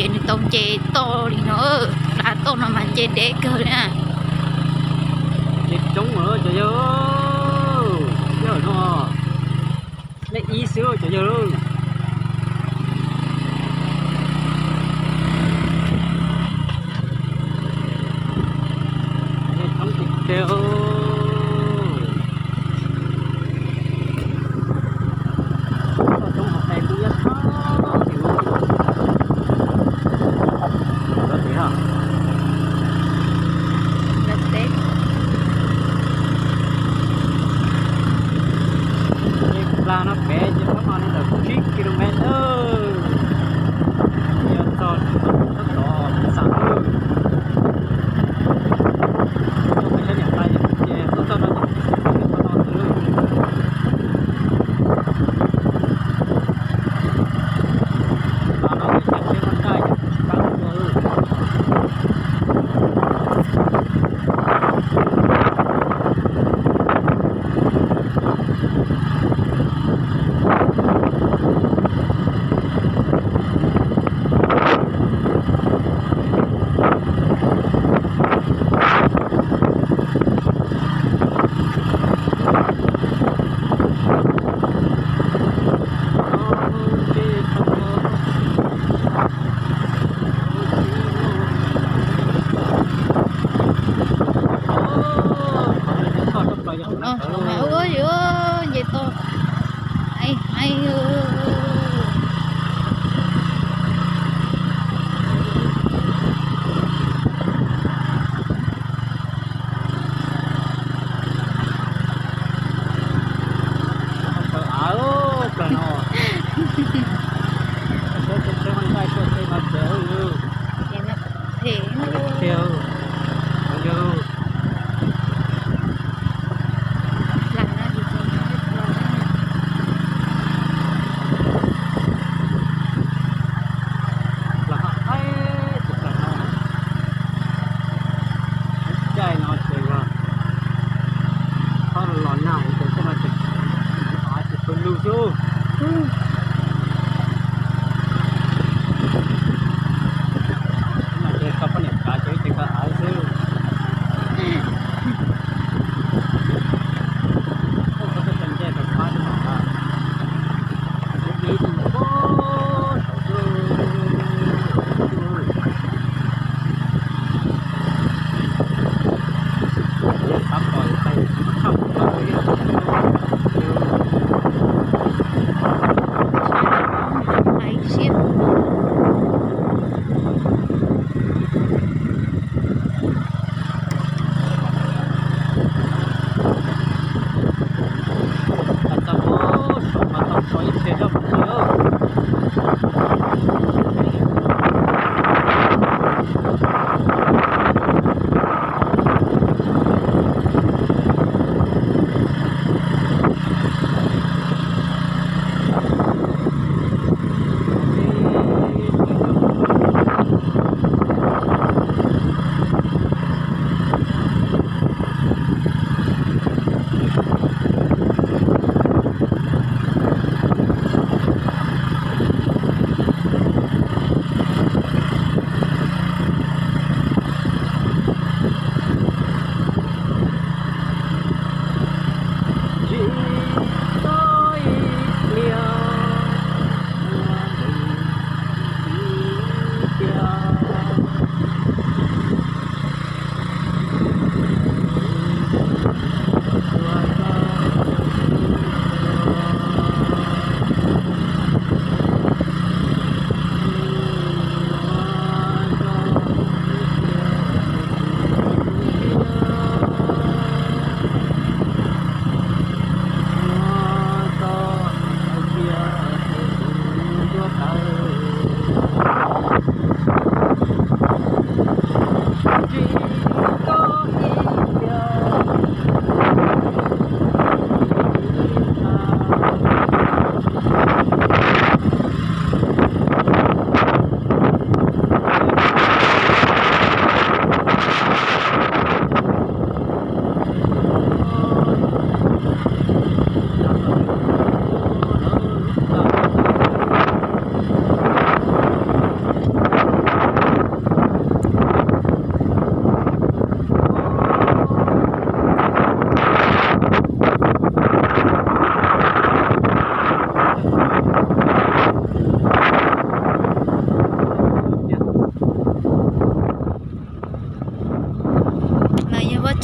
Ces nws tau nce toj li no, nram toj no mas nce deb kawg li na. Nce coob lawm cov yawg, yawg no, lej ib xwb cov yawg. Nce coob tiag tiag. Toj roob hauv pes kuj yog tod tim ub. Lawv teb. Nce plag no pem ces muab no li ntawm tsib ki lus mev lawm. Yog txog tab tom xam lawm. Coj peb sab niam tais ces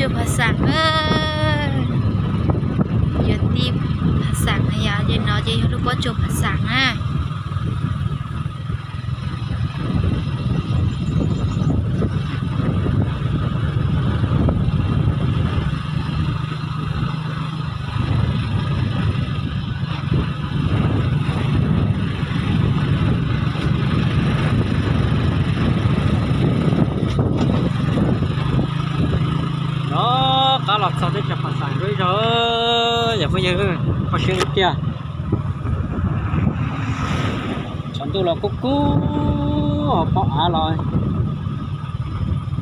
Tsuas Phav Xaam, yog tij Phav Xaam no yom, ces no ces yog lub pob tsuas Phav Xaam na. Rov qab los txog teb chaws Phav Xaam ib zaug, yog phooj ywg, kho siab tiag. Tshav ntuj los kub kub, hauv paus av los,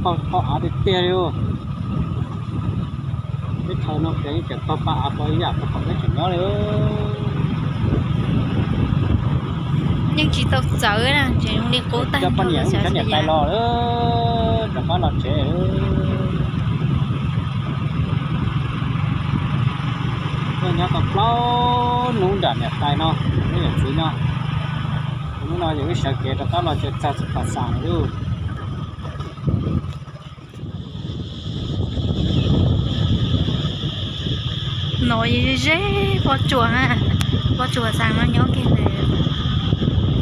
paus av tiag tiag li. Teb chaws no ces yeej tseem paug pab av pog ib yam pog kom peb tseem nyob li. Yeej tsis tau txawv na, tseem zoo li qub tag. Cov poj niam, cov niam tais los lawm, rov qab los tsev. Tuaj nyob tau plaub hnub nram niam tais no, lub niam txiv no. Hnub no yog wb sawv kev rov qab los tsev txog txog Phav Xaam lawm. No yog ze pob tsuas, pob tsuas Phav Xaam no nyob kiag ntawm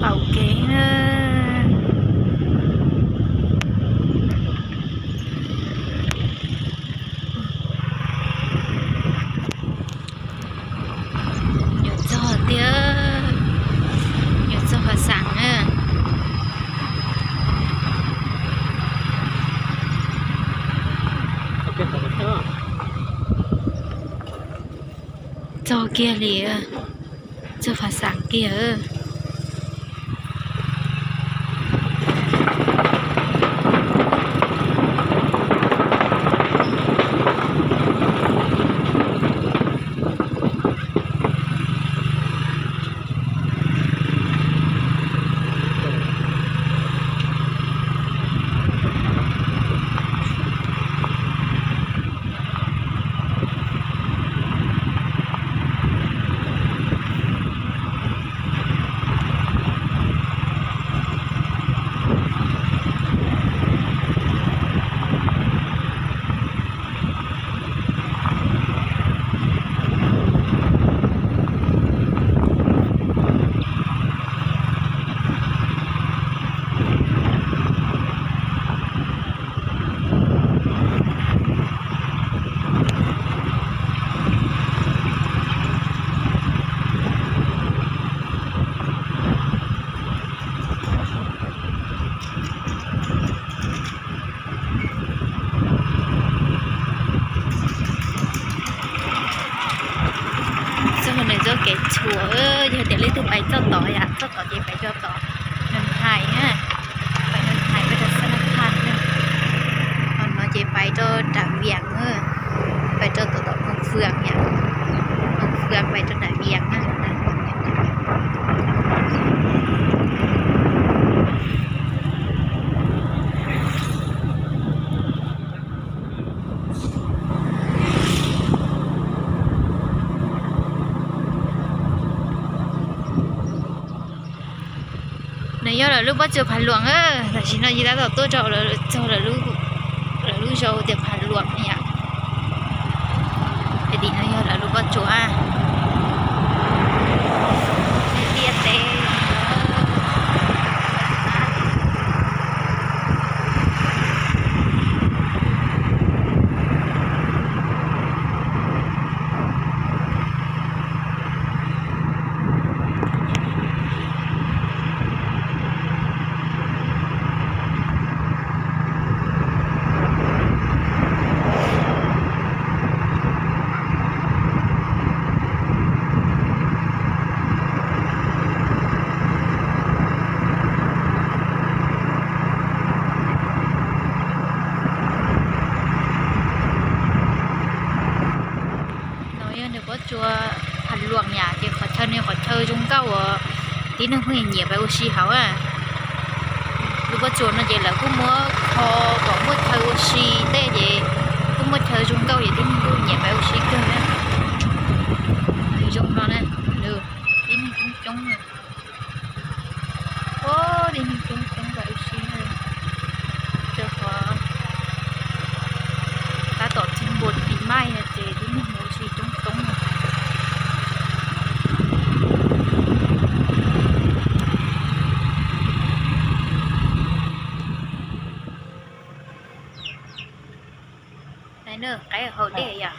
qaum kev na. Yuav txog tiag, yuav txog Phav Xaam na. Txog kiag li, txog Phav Xaam kiag. Txog nws txoj kev tshuam, yog tias leej twg pais txoj tod yom, txoj tod ces pais rau tom Nag Hais na, pais Nag Hais pais rau Xab Nab Thaj na. Ho no ces pais rau Nram Vias, pais rau tom tom Phoo Fwang yom, Phoo Fwang pais rau Nram Vias na. Nws yog lawv lub pob tsuas Phav Luam, tam sim no yus tab tom tuaj rau lawv txog lawv lub zos tias Phav Luam yom. Tim no yog lawv lub pob tsuas tiaj teb. No yog nws pob tsuas Phav Luam yom, ces qhov chaw no qhov chaw zoo nkauj uas tib neeg pheej nyiam pais ua si hauv. Lub pob tsuas no ces lawv kuj muab kho kom muaj chaw ua si tej ces kuj muaj chaw zoo nkauj ces tib neeg kuj nyiam pais ua si kawg na. Nws zoo no na, tib neeg coob coob, tib neeg coob coob pais ua si na. Rau qhov tab tom txog Qaib haus dej yom.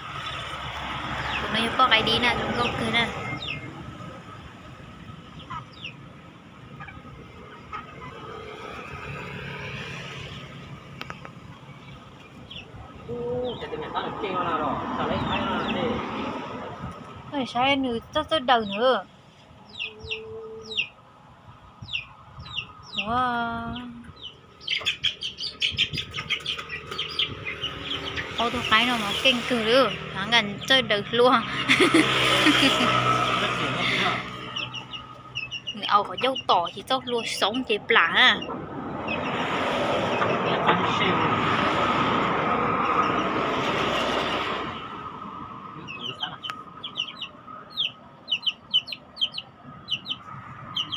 Tus no yog poj qaib dib na, zoo nkauj kawg na. Saib nws txawj txawj daws na. Ob tug qaib no mas keej kawg li, nkaus txawj daws hlua. Nws au qhov ncauj tom ces txoj hlua xoov ces plam na.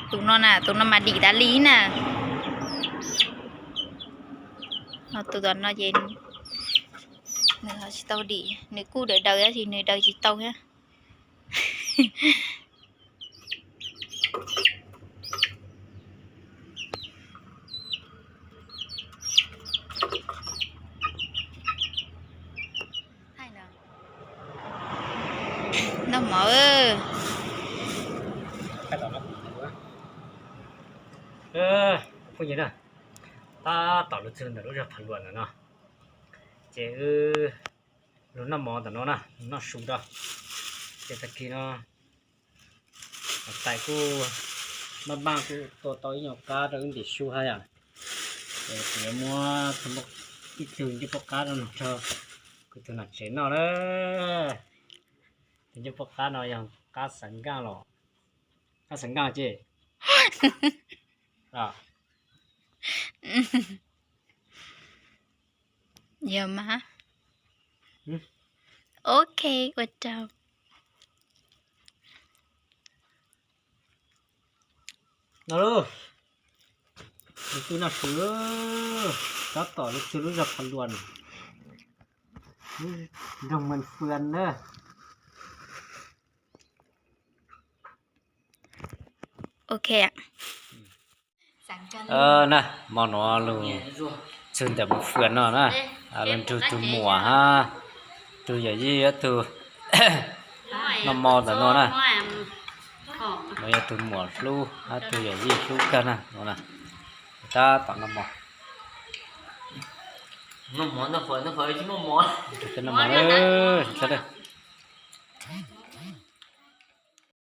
Tus no na, tus no mas dim tas li na. Tus tom no ces nws ho tsis tau dim, nws kuj daws daws tab sis nws daws tsis tau thiab. Noj mov. Phooj ywg na, tab tom los txog ntawm lub zos Phav Luam ntawm no, ces wb los noj mov ntawm no na, noj su rau. Ces tag kis no tais kuj maj maj kuj tua tau ib nyuag qab rau wb ntim su hab yom. Ces kuv yuav muab ib tug ncej puab qab no rau kuv tus nam tsev noj na. Tus ncej puab qab no yog qab xav nkaaj los, qab xav nkaaj ces Yog mas. Ok, ua tsaug. Lub tub noj su, tab tom los txog lub zos Phav Luam, lub nroog Mes Fwm na. Ok. Na, hmo no los txog ntawm Mes Fwm no na, los nrug tus muam hab tus yawm yij ob tug noj mov ntawm no na. No yog tus muam hlub hab tus yawm yij hlub kawg na no na. Tab tom noj mov. Noj mov, noj mov, noj mov.